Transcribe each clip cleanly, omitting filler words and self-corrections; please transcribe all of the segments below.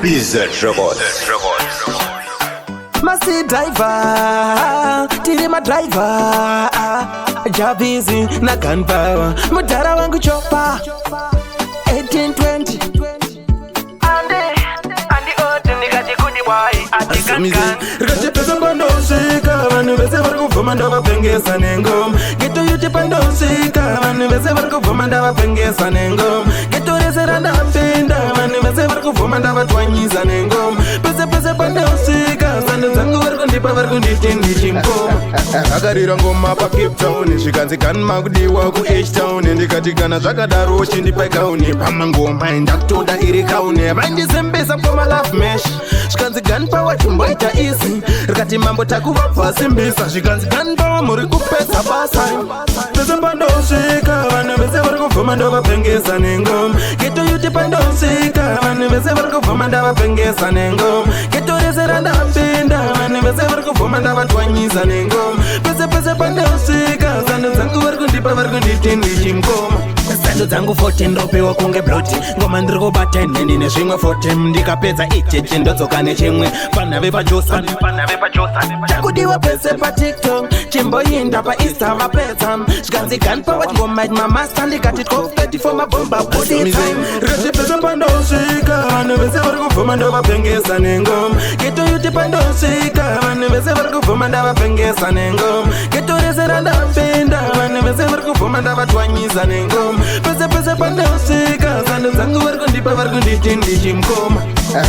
BZ Records. Masi driver, tiri madriver, Jabizi na Gunpower, mudhara wangu Chopa 1820. Andi oti ndikati kuti wai Rikachipesa pandosvika, vanhu vese vari kubvuma ndavapengesa nengoma. Ghetto youth pandosvika, vanhu vese vari kubvuma ndavapengesa nengoma. Ghetto rese randapinda, vanhu vese vari kubvuma ndavatwanyisa nengoma. Pese pese pandosvika, sando dzangu vari kundipa, vari kunditi ndichimukoma. Rakarira ngoma paCape Town, zvikanzi Gun makudiwa kuH Town. Ndikati kana zvakadaro chindipai kauni pamangoma, ndakutoda iri kauni. Vaindisimbisa koma love mesh, zvikanzi Gunpower chimboita easy. Rikati mambo takuvabva simbisa, zvikanzi Gunpower muri kupedza basa. Pese pandosvika, vanhu vese vari kubvuma ndovapengesa nengoma. Ghetto youth pandosvika, vanhu vese vari kubvuma ndavapengesa nengoma. Ghetto rese randapinda, vanhu vese vari kubvuma ndavatwanyisa nengoma. Pese pese pandosvika, sando dzangu vari kundipa, vari kunditi ndichimukoma. Sando dzangu 14, ndopiwa kunge bloti. Ngoma ndiri kubata neni nezvimwe 14. Ndikapedza icheche ndodzoka nechimwe. Vana vepajosa chakudiwa pese paTikTok, chimboinda paInsta vapedza. Zvikanzi Gunpower ngoma mamasta, ndikati 1234 mabhomba body time. Rikachipesa pandosvika, vanhu vese vari kubvuma ndovapengesa nengoma. Ghetto youth pandosvika, vanhu vese vari kubvuma ndavapengesa nengoma. Ghetto rese randapinda, vanhu vese vari kubvuma ndavatwanyisa nengoma. Pese pese pandosvika, sando dzangu vari kundipa, vari kunditi ndichimukoma.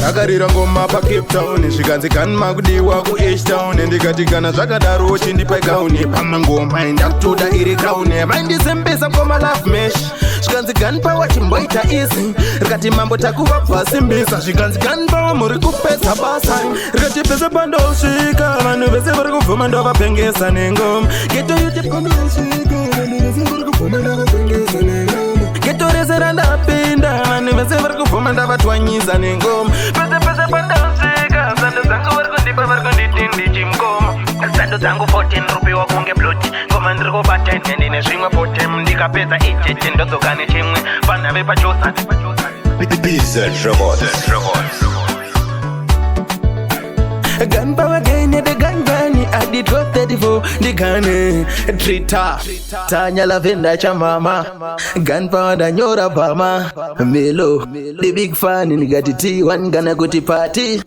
Rakarira ngoma paCape Town, zvikanzi Gun makudiwa kuH Town. Ndikati kana zvakadaro chindipai kauni pamangoma, ndakutoda iri kauni. Vaindisimbisa koma love mesh, zvikanzi Gunpower chimboita easy. Rikati mambo takuvabva simbisa, zvikanzi Gunpower muri kupedza basa. Rikati pese pandosvika, vanhu vese vari kubvuma ndovapengesa nengoma. Ghetto youth pandosvika, vanhu vese vari kubvuma ndavapengesa nengoma. Ghetto rese randapinda, vanhu vese vari kubvuma ndavatwanyisa nengoma. Pese pese pandosvika, sando dzangu vari kundipa, vari kunditi ndichimukoma. Sando dzangu 14, rupiwa kunge bloti. Ngoma ndiri kubata neni nezvimwe 14. Ndikapedza icheche ndodzoka nechimwe. Vana vepajosa BZ Records. Gunpower again, the gun gun at the 1234, the gun Trita Tanya Lavenda chamama Gunpower ndanyora bama Melo the big fan, ndikati T1 kana kuti party.